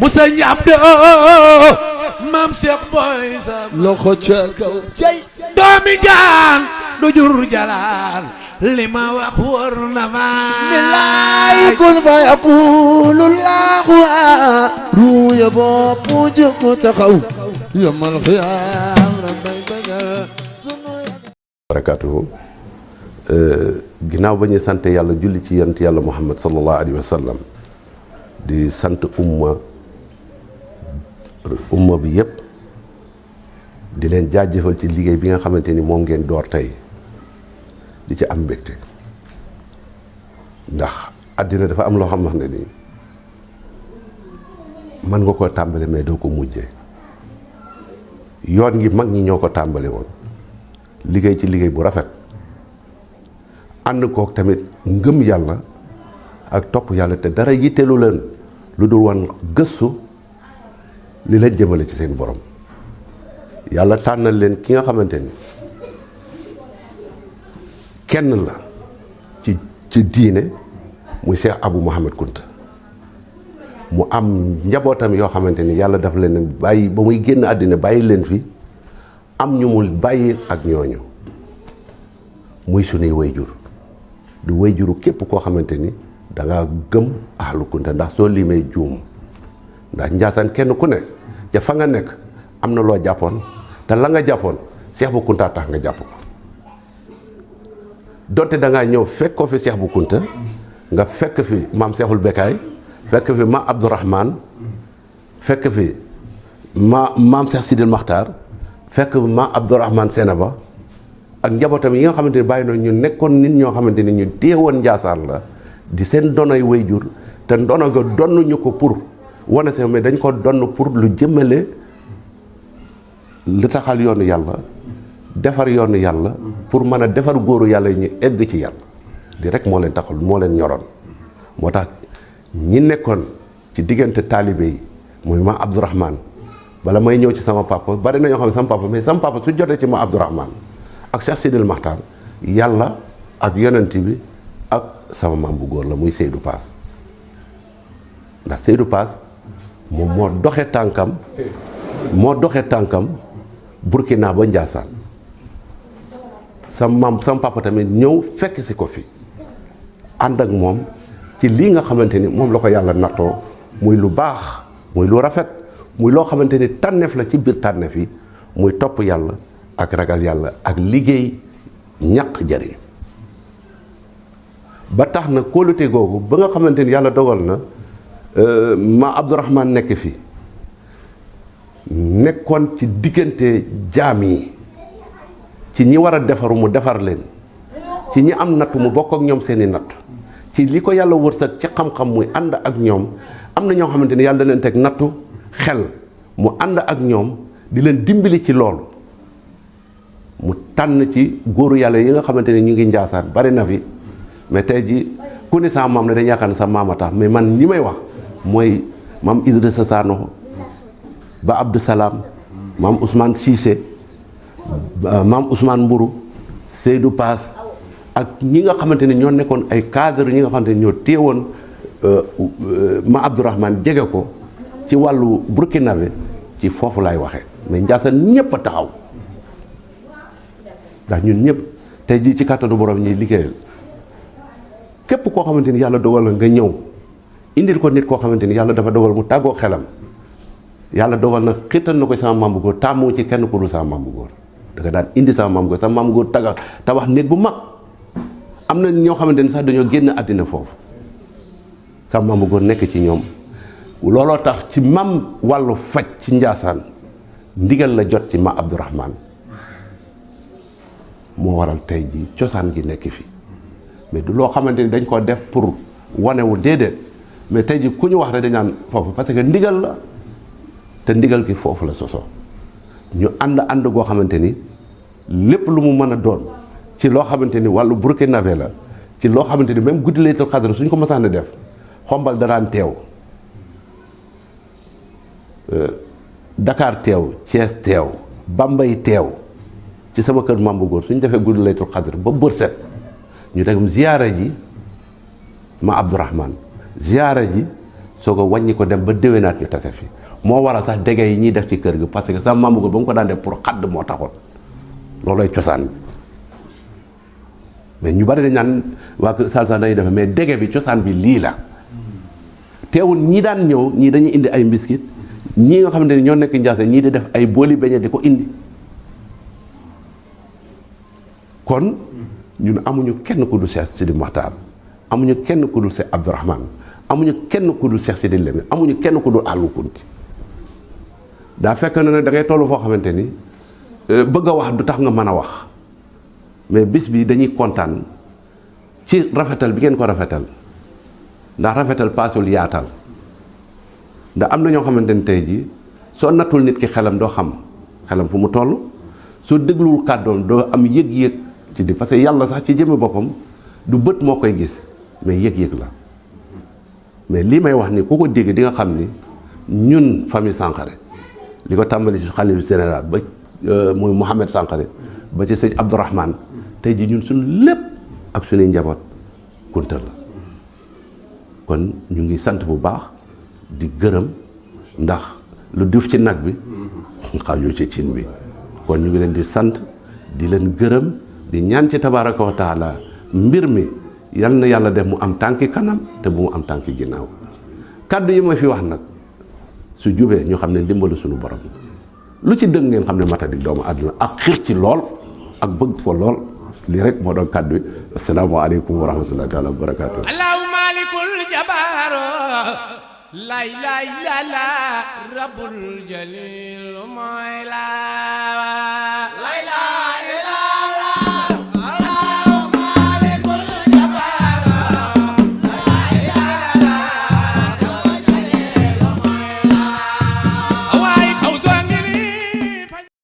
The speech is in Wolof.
musa ñabdo maam Cheikh Boy Sam loxo ca kaw cay doomi jaan du jur jalaan li ma wax wóor na ma billaay kun fa yaqulu llahu ruuya bopp jóg taxaw yamal xiyaam rabbay bañal sunu barakaatuhu ginnaaw ba ñu sant yàlla julli ci yonent yàlla Muhammad sallallahu alayhi wa sallam di sant umma bi yëpp di leen jaajëfal ci liggéey bi nga xamante ni moom ngeen door tey di ci am mbégte ndax àddina dafa am loo xam ne ni mën nga koo tàmbali mais doo ko mujjee yoon ngi mag ñi ñoo ko tàmbali woon liggéey ci liggéey bu rafet ànd kook tamit ngëm yàlla ak topp yàlla te dara yitteelu leen lu dul woon gëstu li leen jëmale ci seen borom yàlla tànnal leen ki nga xamante ni kenn la ci diine muy Cheikh Abou Mouhamed Kounta mu am njabootam yoo xamante ni yàlla daf leen bàyyi ba muy génn àddina bàyyi leen fi am ñu mu bàyyi ak ñooñu muy sunuy wayjur du wayjuru képp koo xamante ni da nga gëm ahlu Kounta ndax soo limee juum ndax Njaasaan kenn ku ne ca fa nga nekk am na loo jàppoon te la nga jàppoon Cheikh Bou Kounta tax nga jàpp ko donte da ngaa ñëw fekk ko fi Cheikh Bou Kounta nga fekk fi maam Cheikhul Bekaay fekk fi maam Abdourahmane fekk fi maam Cheikh Sidil Makhtar fekk maam Abdourahmane Senaba ak njabootam yi nga xamante ni bàyyi na ñu nekkoon nit ñoo xamante ni ñu teewoon Njaasaan la di seen donoy wayjur te ndono nga donnuñu ko pour wane se mais dañ ko donn pour lu jëmale lu taxal yoonu yàlla defar yoonu yàlla pour mën a defar góoru yàlla yi ñu egg ci yàlla di rek moo leen taxal moo leen ñoroon moo tax ñi nekkoon ci diggante taalibe yi muy ma Abdourahmane bala may ñëw ci sama papa bari na ñoo xam ne sama papa su jotee ci ma Abdourahmane ak Cheikh Sidil Makhtar yàlla ak yonent bi ak sama maam bu góor la muy Seydou Paas ndax Seydou Paas moom moo doxe tànkam Burkina ba Njaasaan sama papa tamit ñëw fekk si ko fi ànd ak moom ci lii nga xamante ni moom la ko yàlla nattoo muy lu baax muy lu rafet muy loo xamante ni tànneef la ci biir tànneef yi muy topp yàlla ak ragal yàlla ak liggéey ñaq jariñ ba tax na kóolute googu ba nga xamante ni yàlla dogal na ma Abdourahmane nekk fi nekkoon ci diggante jaam yi ci ñi war a defaru mu defar leen ci ñi am nattu mu bokk ak ñoom seeni natt ci li ko yàlla wërsëg ci xam-xam muy ànd ak ñoom am na ñoo xamante ni yàlla da leen teg nattu xel mu ànd ak ñoom di leen dimbali ci loolu mu tànn ci góoru yàlla yi nga xamante ni ñu ngi Njaasaan bari na fi mais tey ji ku ni sa maam ne dañ yaakaar ne sa maam a tax mais man ñi may wax mooy maam Idrissa Sanoxo ba Abdou Salam maam Ousmane Cissé maam Ousmane Mbourou Seydou Paas ak ñi nga xamante ni ñoo nekkoon ay cadre ñi nga xamante ni ñoo téewoon ma Abdourahmane jege ko ci wàllu burkinabé ci foofu laay waxee mais Njaasaan ñëpp a taxaw ndax ñun ñëpp tey jii ci kàttanu borom ñuy liggéeyal képp koo xamante ni yàlla dogal nga ñëw indil ko nit koo xamante ni yàlla dafa dogal mu tàggoo xelam yàlla dogal na xittal na ko sama maam bu góor tàmmoo ci kenn ku dul sama maam bu góor da nga daan indi sama maam bu góor sama maam bu góor tabax néeg bu mag am na ñoo xamante ni sax dañoo génn àddina foofu sama maam bu góor nekk ci ñoom looloo tax ci mam wàllu faj ci Njaasaan ndigal la jot ci ma Abdourahmane moo waral tey ji cosaan gi nekk fi mais du loo xamante ni dañ ko def pour wanewu déedéet mais tey ji ku ñu wax rek dañ naan foofu parce que ndigal la te ndigal gi foofu la soso ñu ànd goo xamante ni lépp lu mu mën a doon ci loo xamante ni wàllu burkinabé la ci loo xamante ni même guddi laylatul qadr suñ ko mësaan a def xombal daraan teew Dakar teew Thiès teew Bambey teew ci sama kër maam bu góor suñ defee guddi laylatul qadr ba bër set ñu dem ziyaara ji ma Abdourahmane ziyaara ji soo ko wàññi ko dem ba déwénaat ñu tase fi moo waral sax dégg yi ñuy def ci kër gi parce que sama maam ba mu ko daan def pour xadd moo taxoon loolooy cosaan bi mais ñu bari dañ naan waa kër Salsa dañuy def mais dégg bi cosaan bi lii la teewul ñii daan ñëw ñii dañuy indi ay mbiskit ñii nga xamante ni ñoo nekk Njaase ñii di def ay booli beñe di ko indi kon ñun amuñu kenn ku dul Cheikh Sidi Mokhtar amuñu kenn ku dul Cheikh Abdourahmane amuñu kenn ku dul Cheikh Sidi Lamine amuñu kenn ku dul Allou Kounti daa fekk na ne da ngay toll foo xamante ni bëgg a wax du tax nga mën a wax mais bis bi dañuy kontaan ci rafetal bi ngeen ko rafetal ndax rafetal paasul yaatal ndax am na ñoo xamante ni tey jii soo nattul nit ki xelam doo xam xelam fu mu toll soo dégluwul kàddoom doo am yëg-yëg ci di parce que yàlla sax ci jëmmi boppam du bët moo koy gis mais yëg-yëg la mais lii may wax ni ku ko dégg di nga xam ni ñun famille Sankhare li ko tàmbali ci xalifa général ba muy Mouhamed Sankhare ba ci sëñ Abdourahmane tey ji ñun suñu lépp ak suñuy njaboot Kunta la kon ñu ngi sant bu baax di gërëm ndax lu duuf ci nag bi xajul ci cin bi kon ñu ngi leen di sant di leen gërëm di ñaan ci tabaraka wa taala mbir mi yal na yàlla def mu am tànki kanam te bu mu am tànki ginnaaw kàddu yi ma fi wax nag su jubee ñu xam ne ndimbalu suñu borom lu ci dëng ngeen xam ne matadik doomu àdduna ak xir ci lool ak bëgg ko lool lii rek moo doon kàddu yi asalaamaaleykum wa rahmatullahi taala wa barakaatu allahu malikul jabaro lay lay la la rabbul jalil mooy la